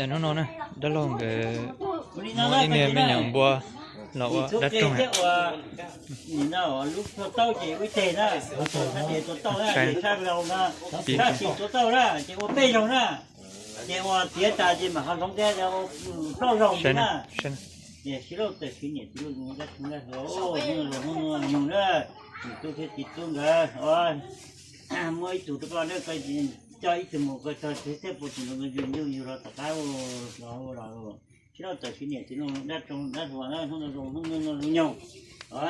Hnub no na, dab laug nkawd muab ib niag me nyuam npua los ua dab roog. Nim no lub tua tauj ces ua teg na, tua tauj na, ces tshaj zaus na, tshaj tsis tua tauj na, ces ua peb zaug na, ces ua tiav tas ces mam ho hloov thiab, plaub zaug na. Ces sib lauj tawm sib niam txiv lub dab roog dab hluas, hnub no zoo na, tub thiab txiv tub nkawd, muab ib tug rau koj na, koj coj ib tug mus koj txog txiv thiab puas tus nkaus yug yug los tom qab los los. Sib lauj tawm sib niam txiv lub dab roog dab hluas na, hnub no zoo, hnub no zoo nyoog.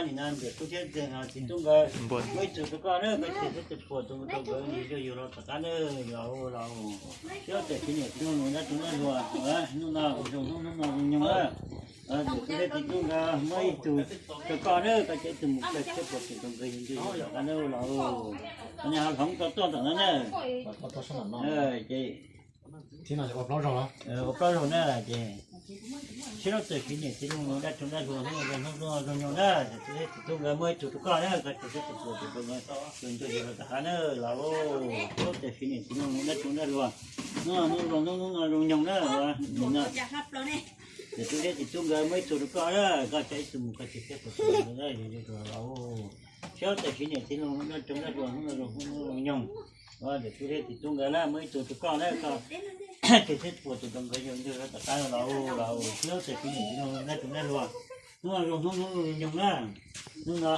Nim no ntawm tub thiab txiv tub nkawd muab ib tug rau koj na, koj txiv thiab tus puas tus nkaus yug yug los tom qab na los los. Sib lauj tawm sib niam txiv lub dab roog dab hluas, hnub no zoo, hnub no zoo nyoog na. Ntawm tub thiab txiv tub nkawd muab ib tug rau koj na, koj coj ib tug mus koj thiab puas tus nkaus yug yug los tom qab na los. Nej ho hloov tau tuaj ntawm no na. Ces ua plaub zaug na, ces sib lauj tawm sib niam txiv lub dab roog dab hluas, hnub no zoo nyoog na, tub thiab txiv tub nkawd muab ib tug rau koj na, koj txiv thiab tus puas tus nkaus yug yug los tom qab na los. Sib lauj tawm sib niam txiv lub dab roog dab hluas, hnub no zoo, hnub no zoo nyoog na. Nim no tub thiab txiv tub nkawd muab ib tug rau koj na, koj coj ib tug mus koj txiv thiab puas tus nkaus yug yug los. Sib lauj tawm sib niam txiv lub dab roog dab hluas, hnub no zoo, hnub no zoo nyoog. Ntawm tub thiab txiv tub nkawd na muab ib tug rau koj na, koj txiv thiab puas tus nkaus yug yug los tom qab los los. Sib lauj tawm sib niam txiv lub dab roog dab hluas, hnub no zoo, hnub no zoo nyoog na. Hnub no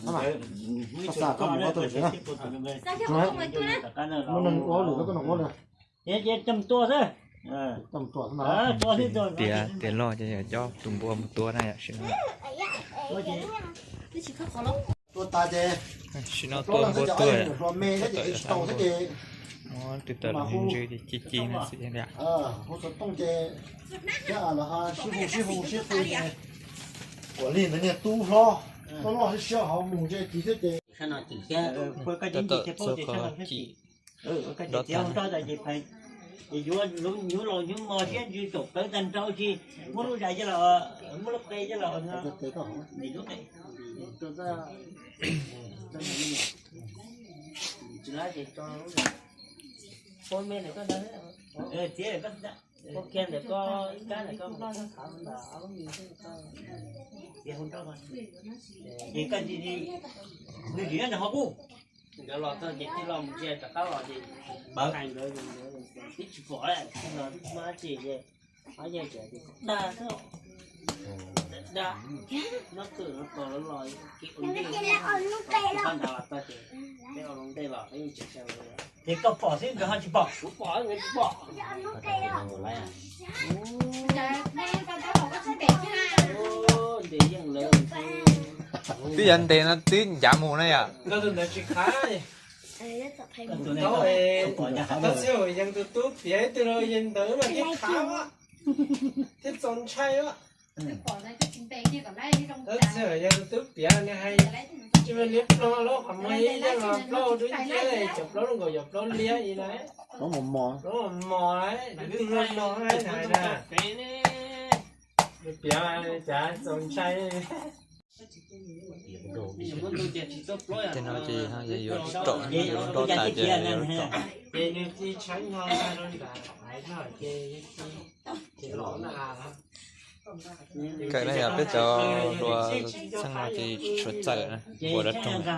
muab ib tug rau koj na, koj txiv thiab puas tus nkaus yug yug los tom qab na los. Ces ces coj mus tua xwb. Tiav tiav loj ces yog coj tus npua mus tua na yom, sim no. Tua tas ces sim no tua npua tuag, tawm tawm muab tw tawm los ntsws ces ci ci na xwb tiag. Hu xov tooj ces thiab los sib hu sib hu sib qw ces kuam lig ntawd niag tub hlob, tub hlob siab siab hauv mus ntshe txiv thiab ces cov tawm txhua qhov cim. Ces yuav hnyuv laus hnyuv mos siab ntsws tsom plawv tag nrho tsis muab lub zais coj los, muab lub qe coj los. Txiav lawm koj, ua kiag ntawm koj ib kab ntawm koj, ces koj nws zim nws ho kuj. Nkawd los txog ces tij laug mus ntsia rov qab los ces hais nkawd, nkawd tib tsis pom los tib tsis muaj dab tsi ces ob yawg tseem dag xwb, dag, nyob twg no tos los los kev ua ntej, tsis pab nrad los txog ces peb ua loo ntej los peb yeej tsis xyaw. Ces koj pom xwb nkawd ho tsis pom. Kuv pom nkawd tsis pom. Ntes yeej lawv. Twb yog ntes no twb ncav mus na yom. Nkawd tus ntawd tsis khav. Tab sis yeej tus tub piav ib tug los yeej ntawd mas thiaj khav, thiaj txaus ntshai. Tab sis yog tus tub piav nws hais tsis muaj liab ploog lub qhov muag ib yam los plaub dub nciab, cov plaub lub nkaus cov plaub liab ib na. Plaub mos mos, plaub mos mos, twb los no hais na. Piav cas txaus ntshai. Tej no ces yuav raum, yuav nrov tas ces yuav raum. Kawm na yog peb cov hluas txheej no ces tsis tshua txawj na, ua dab roog.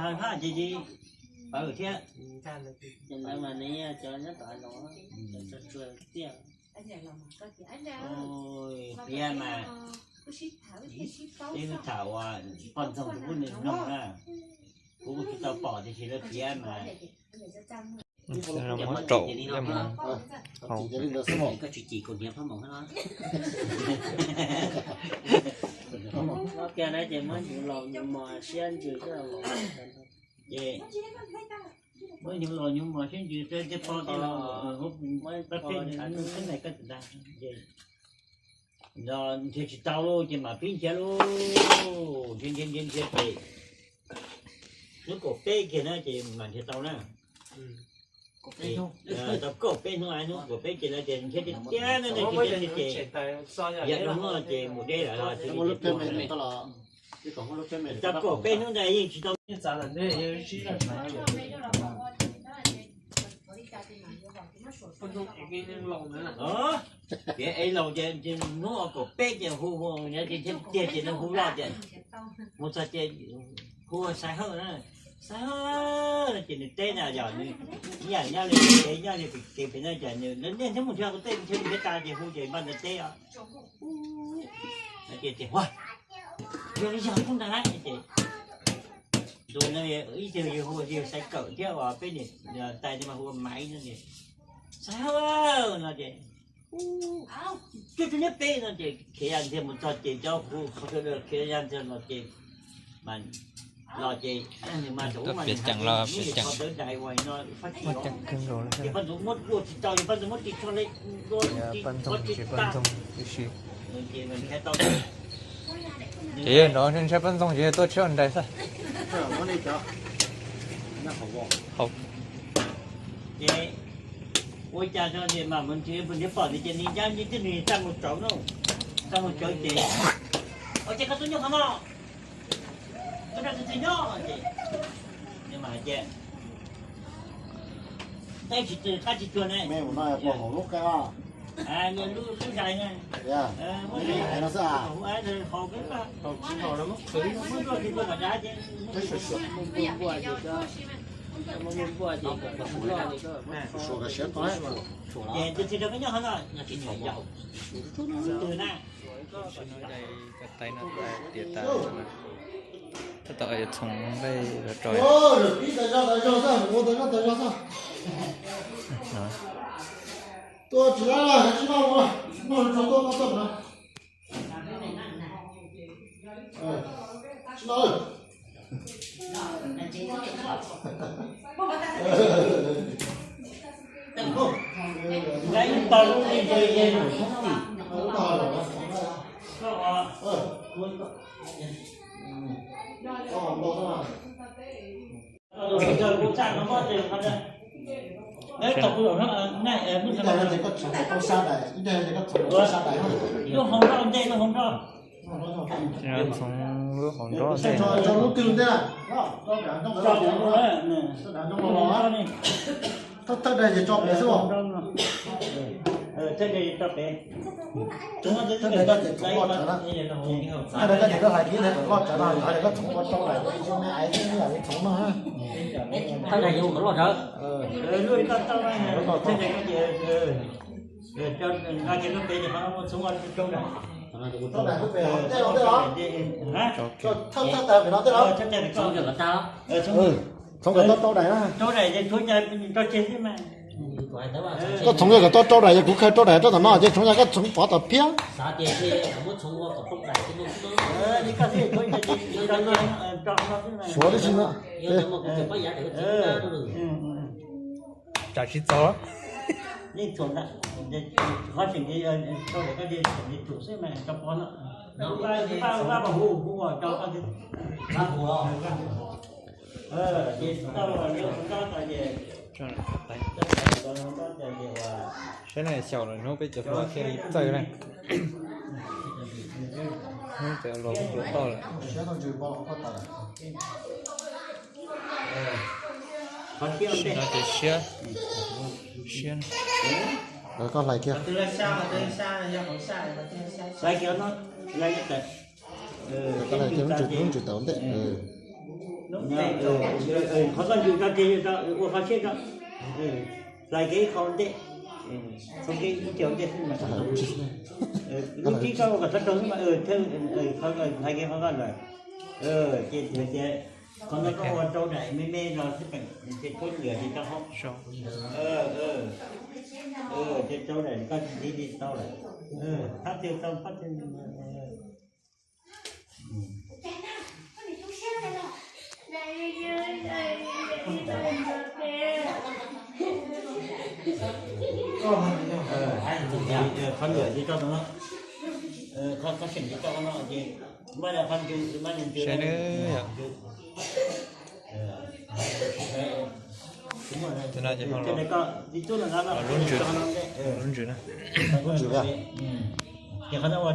Piav mas, peb tham uas poj ntxoog kuv nws mloog na, kuv kuj tsis tau pom tiam sis lawv piav mas. Muab raum coj mus haus. Koj tsis cim kaus hniav phab moos no. Ob kiag na ces muab hnyuv laus hnyuv mos siab ntsws coj los. Ces muab hnyuv laus hnyuv mos siab ntsws rau tej pog tej laus, muab pab peb nws xwb na koj tsis dag. Ces nrhiav tsis tau ces mam pib nrhiav lauj, nrhiav nrhiav nrhiav nrhiav ces hnub kaum peb kiag na ces mam nrhiav tau na. Tau kaum peb hnub, hnub kaum peb ces lawv tias nrhiav tiag tiag na, ces yog rau hnub ces mus deb lawm. Tau kaum peb hnub ntawd yeej tsis tau. Ces ev laus ces hnub kaum peb ces hu hu, tiag ces nws hu loj tias mus txog ces hu Xaiv Hawj na, Xaiv Hawj no ces nws teb na yog nws ib yam nyob li kev nyob li kev pem no ces nws niaj hnub mus nrhiav kuv tej nrhiav nrhiav tas ces hu ces npaj ntawd teb os. Ces tias ua yog li yog kuv nrog lawm ces ntu no ib tug yug hu yug Xaiv Kawm thiab uas peb niam tais no mas hu ua Maiv no ces Xaiv Hawj no ces cuaj cuaj nyob peb no ces khiav ya ntxiag mus txog ces cov hu qhov sawv daws khiav ya ntxiag los ces mas los ces nws mas tus ub mas nws hais tias nws yuav tsho tawv dais uas no fab kis os, ces pab ntxoog muab dua tsis tau, ces pab ntxoog muab ris tsho le dua lub ris tsho tsis tau. Ces nrov ntshai pab ntxoog ces tuaj tsheb nrais xwb. Ces ua cas no ces mas mus nrhiav pom nws ces nws ncaj nws twb nws txaj mus tsawv no, txaj mus tsawv ces, ua ces koj tuaj nyob qhov no, koj nrog tus twg nyob ces nws mas hais tias teb tsis tw qab tsis tsuag ne, lub zais ne, muab ntuj tsis tuaj kom dav ces ces tus twg rau koj nyob qhov no, tsis tw na. Tab tom yuav txhoov nqaij los rau. Txhoov lub hauv nrob ntej. Thawj daim ces tso pem xwb os. Thawj daim ces txhoov loj tsawv na. Thawj daim koj ces koj hais kiag ntawd kom loj tsawv no, hais tias koj txhoov ua rau daim, me aiv xwb yam li txhoov no. Thawj daim ces ua kom loj tsawv. Thawj daim pem no tej los, thawj daim pem no tej los. Txhoov kom tau rau daim na. Koj txhoov kom tau rau daim, yog kuv khaws rau daim rau tom no ces txhoov yog koj txhoov pov tom phiab. Suav tib si no. Tsam tsis txaus. Saib na, xyaum lawm hnub peb cov hluas thiaj li txawj na. Hnub cov hluas kuj hluas toj lawm. Siab no ces siab, siab. Koj hlais kiag. Koj hlais kiag lub ntsws, lub ntsws tau ntej. Qhov koj ntsws tso ces ua qhov siab tso, hlais kiag ib qho ntej, qhov ib co ntej xwb mas. Lub tsib koj ua kom txhob raug xwb mas, hlais kiag qhov koj lawm. Ces qhov no koj ua rau daim me me no xwb, ces koj lwm ces tau hauv. Ces rau daim koj ntxiv li tau lawm. Phab twg tau phab twg. Qhov lwm ces tau no, qhov seem ces tau no ces maj qhov ntws, maj ntws. Lub ntsws, lub ntsws na. Ces qhov no ua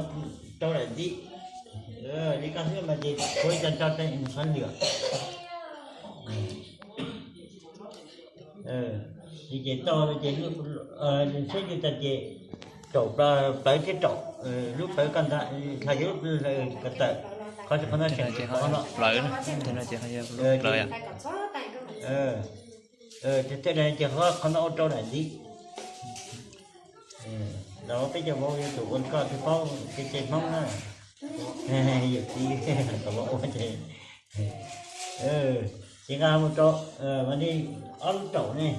rau daim ntxiv li koj xwb mas ces tshuav ib co tso rau qhov lwm. Ces tau ces lub, saib li tas ces raum plawv thiab raum, lub plawv ko ntag, hla yuav lub plawv ko tawm, qhov qhov no tseem qhov no. Plawv no ces, plawv, ces qhov no ua rau daim ntxiv. Los peb cov vauv yuav tsum ua koj thiaj paub kev cai Hmoob na. Yawm txiv kom vauv ua ces, ces nqa mus rau, mas nej ob lub raum ne.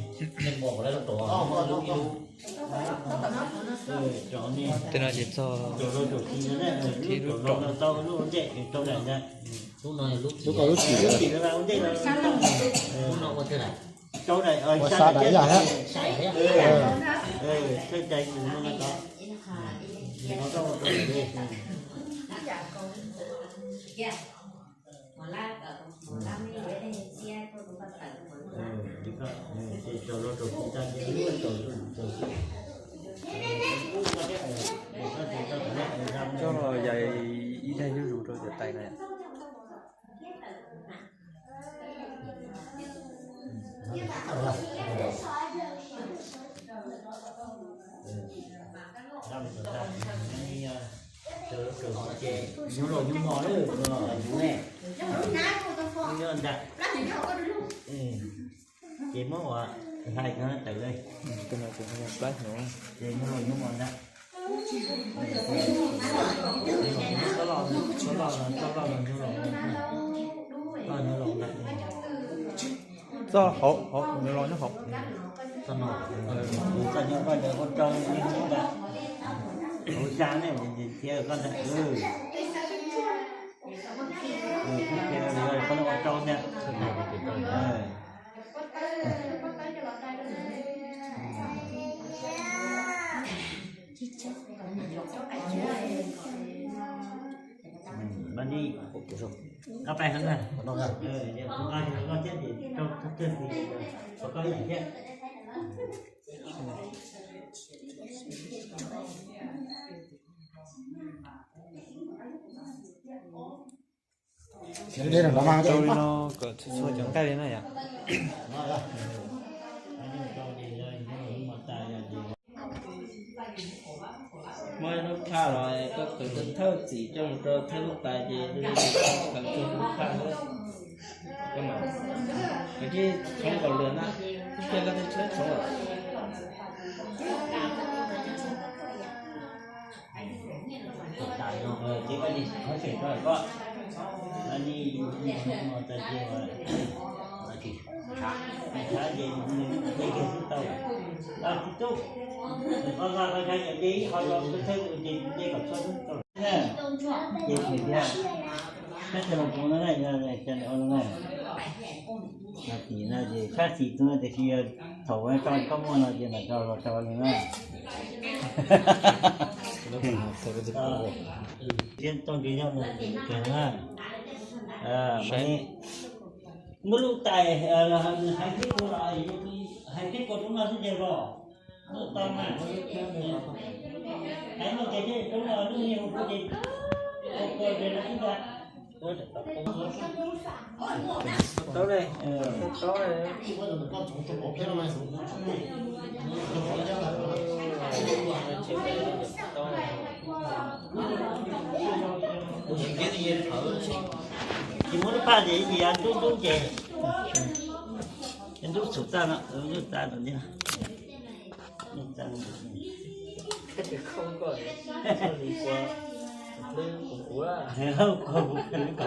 Tej no ces txog, raum no ces txog, raum no tau lub ua ntej rau daim ntag. Lub ko lub tsim, lub tsim no ua ntej no, rau daim, ua xa daim ib yam thiab. Thawj cai mus no tod. Coj los yais ib daim zuj zus rau cov tais na. Ces muab ua hlais no tawm li. Ces muab ua nyuj mos ntag. Txhob loj, txhob loj, txhob loj, txhob loj ntag. Txoj hauv, hauv, nws los nyob hauv. Txoj no, txoj nyob koj ntawd ua rau nws ntag. Hauv xya ne, thiab koj ntag. Koj ua rau ntag. Mas ni, koj pais heev na, koj thiab ces rau koj thiab, koj ib yam thiab. Rau li no kom txhua txhua cov nqaij li na yom. Muab lub phaj los koj khaws thawj txim coj mus rau thawj lub tais ces khaws kiag lub phaj xwb. Koj mam, koj tsis tshoob nkaus lwm na, thiaj koj thiaj tshoob lawm. Ces koj li qhov tseem rau koj, ni, no tas ces, tau, tau tib tug, koj nqa koj nqa cov dej ib qho los koj thawj tus ces dej kom txhua tau. Ces tseem tias, koj cov los kuv no na, cov no na, tim no ces sab xis tus no tiam sis yog thaum koj muaj no ces mam rau los rau li na. Thiab tau ntshe yog mus kawg na. Muaj lub tais hais thiab kua los, hais thiab kua rau no xwb ces los. Lub tau mas, hais no ces thiab rau no lub niag hu ces kua ces no xwb ntag. Tau ne, tau ne. Ces muab lub phaj ces ib ntsis ntub ntub ces, ntub txhum txaj no, ntub txaj ntawm no. Kom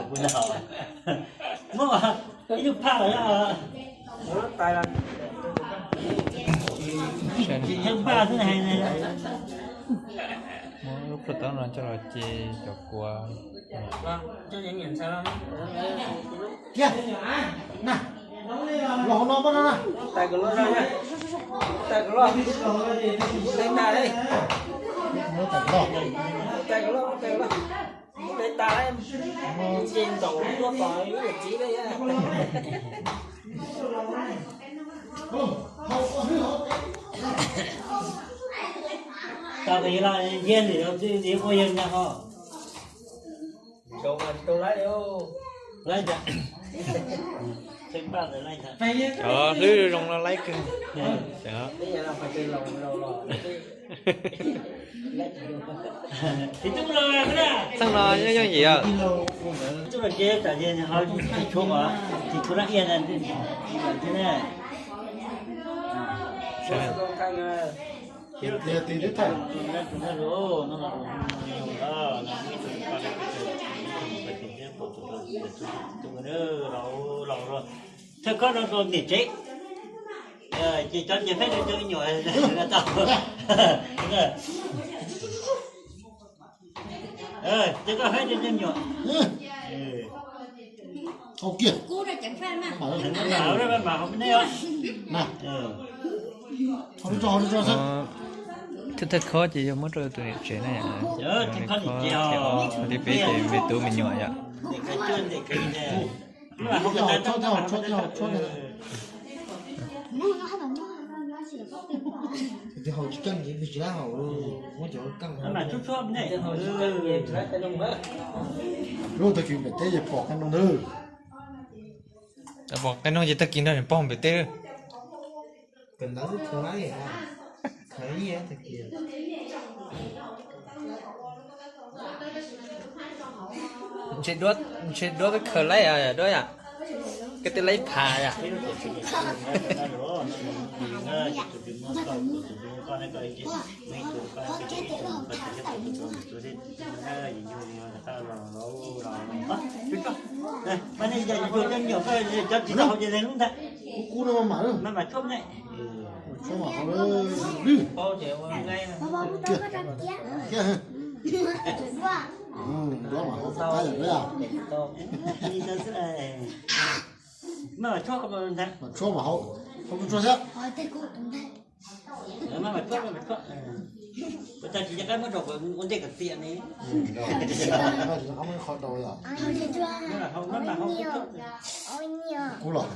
kuv na, muab ib lub phaj los yog, muab lub plhaub taub no coj los ces cov kua. Los hauv no pab no na. Tau tes los ntsia ntawm no ntxiv ua yawg ntag ho. Laib cas. Hlwb zoo no laib kawg. Txheej no yooj yooj yim os. Thawj khob rau niam tsev, ces cov nyiam feb rau cov me nyuam tau. Cov koj feb rau cov me nyuam. Thawj khob ces yog muab rau tus niam tsev na. Khob thib peb ces me tub me nyuam yom. Lub tag kis npem teb ces pom qee noog ntag. Pom qee noog ces tag kis nrog pog npem teb. Ntshe duab twb khaws laib duab yom, koj twb laib phav yom. Cov tsis tau hau ces lub ntag. Kuv kuv no mas mam mam tshuab ne. Kiag, kiag, duab mas hau tau yam duab. Mam tshuab mas hau, hau tshuab thiab. Ua tsis nco qab muab rau ua ntej kom tiam ne. Qhov rau yom. Kub los.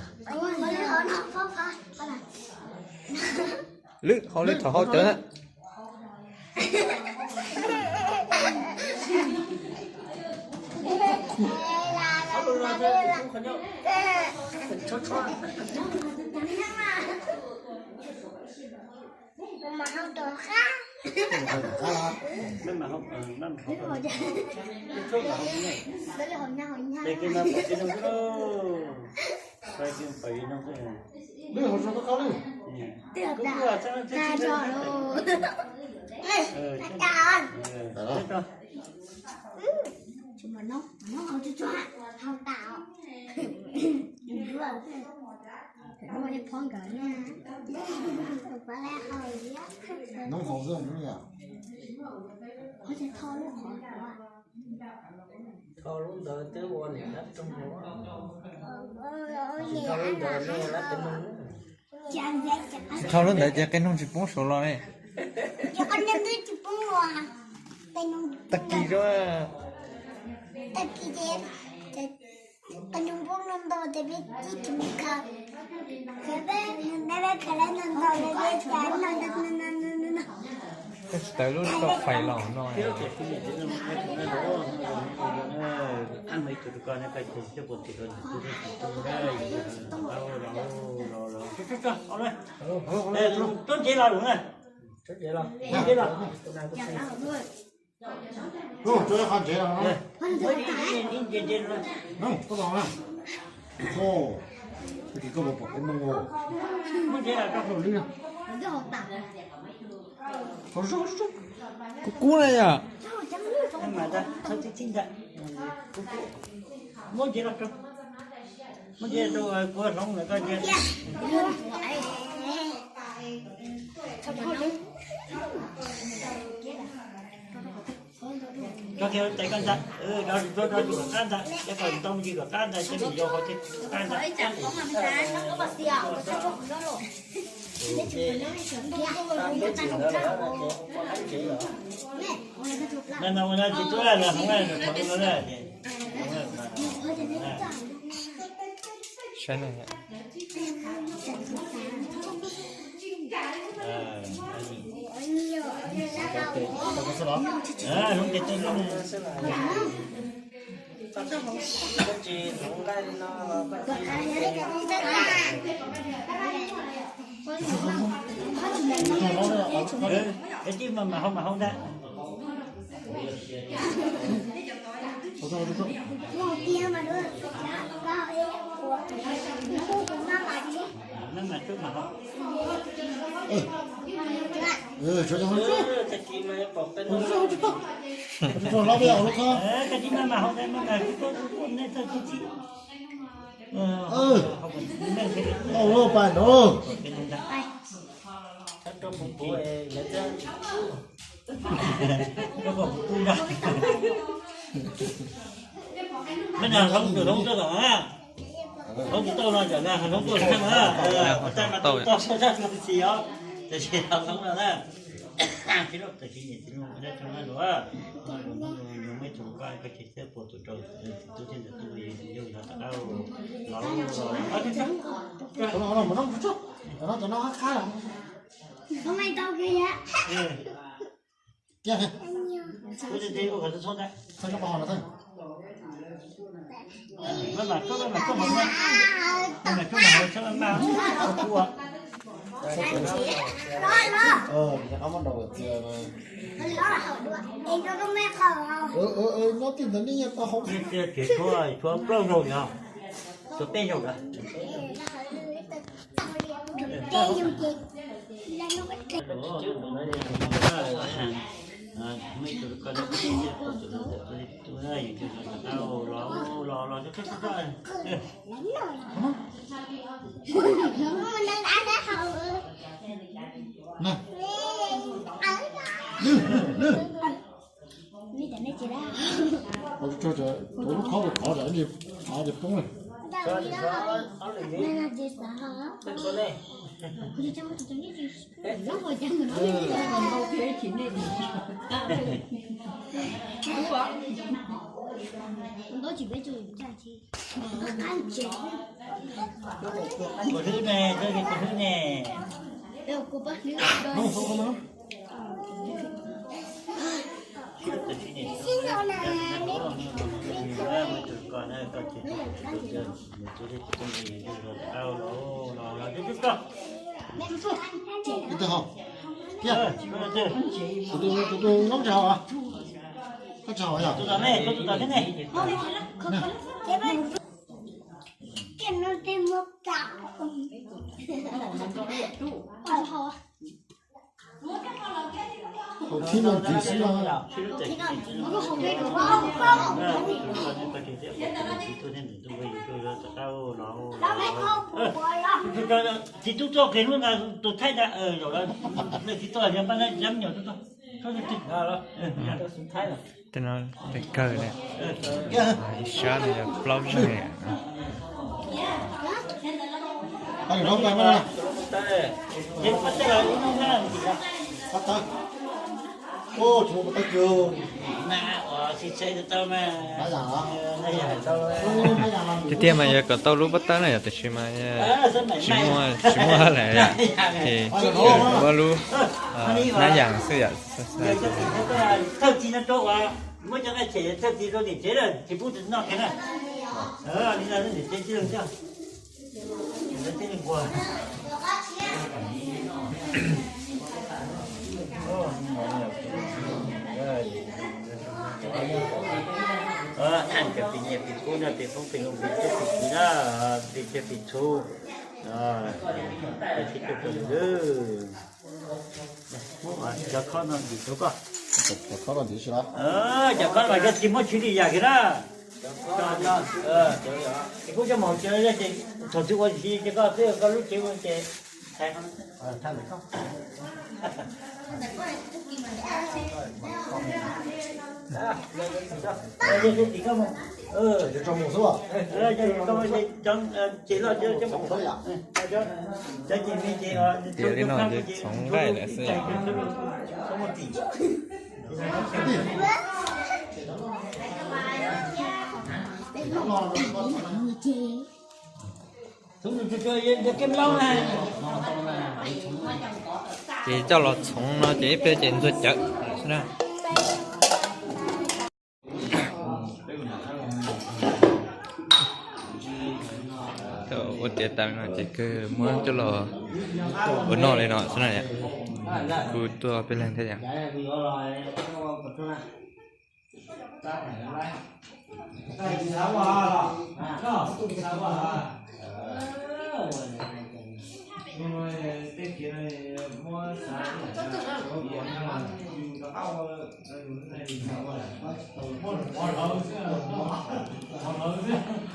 Lwm hauv li thaum hauv cawv na. Noob hau xwb. Tsis tau lub ntawd ces qe noog tsis poob saud los ne. Tag kis zoo. Koj tsis tawm lub toj fais los no. Rub ntsev los lawm na. Rub ntsev los. Koj los na. Koj puas pom qe noog? Kub kub na yom. Muab ntsev los rau, muab ntsev rau kuv hloov lawm koj ntsev. Rau kiag tais koj ntag, rau rau rau kom qab ntag, ces kom ntoo ntsis kom qab ntag, ces yog qhov qab ntag. No no ua no tsis tuaj los hloov no na. Saib no. Hloov ces tau hloov. Ib tib mas mas hau mas hau ntag. Mas mas tsuag mas hau. Tag kis mas pom peb lub. Tag kis mas mas hau ntag mas mas kuv tuaj kuv tuaj nej txog txi txi. Tau lub pais nrad. Mej na hloov tus hloov tuaj kom na. Hloov tus tau no cov na hloov tuaj na. Tau sab tus txiv os, tam sim hloov no na. Tsis loj tam sim niam txiv loj dab tso na luag. Luag mej tus koj koj tsis txawj puas tus rau tub thiab ntawm tub yus yog tom qab los. Nyob tim ntawd nej nyias tau hauv. Tshuav plaub zaug yog, tshuav peb zaug lawm. Tus lub khob tus qhov tam sis poob li. Tus hlwb ne, tus hlwb ne. Ib tug ho, kiag, tus tus tus noob tsis haus, koj tsis haus yog? Haus thib no ntxiv xwb no. Txiv tub txoj kev hlub ntawd tus thaij ntawd, zaum no txiv tub txoj yog pab yab me nyuam tuaj tuaj, txhob twg los. Tej no tej kawg li. Ib sab no yog plaub zeeg. Tiag tiag mas yog kom tau lub pob tawb na yom, tiam sis mas tsis muaj, tsis muaj lawm yom, ces muab lub hnab yas xwb yom. Thawj txiv no rau uas muab cov nqaij tshem thawj txiv rau niam tsev lawm tsis pub noj kiag na. Li no niam tsev tsis leej thiab. Cov pim nyiaj pim kub no pim foob pim loo pim tub pim kiv na, pim tsiaj pim txhu, pim sib tw pim lwm. Cov khob no ntim rau koj. Cov khob no ntim si los? Cov khob no koj tsis muab tswv li yam kiag na. Ces kuv coj mus hauv tsev, thaum twg ua si ces koj twb koj lub tsev ua ces. Tias li no ces txhoov nqaij lawm xwb yom. Ces coj los txhoov no ces ib pliag ces ntxuag cawv xwb na. Tas no ces kawg muab coj los ua noj li no xwb na yom. Kuv tuaj peb leeg thiab yom.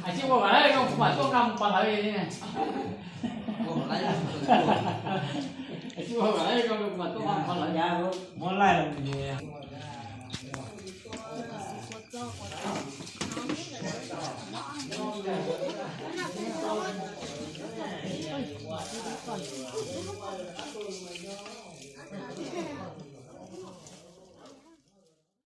Tsis ua kom lawv, koj mam tuaj nqa mus pov lawv li ne. Tsis ua kom lawv, koj mam tuaj nqa mus pov lawv. Muab laij los.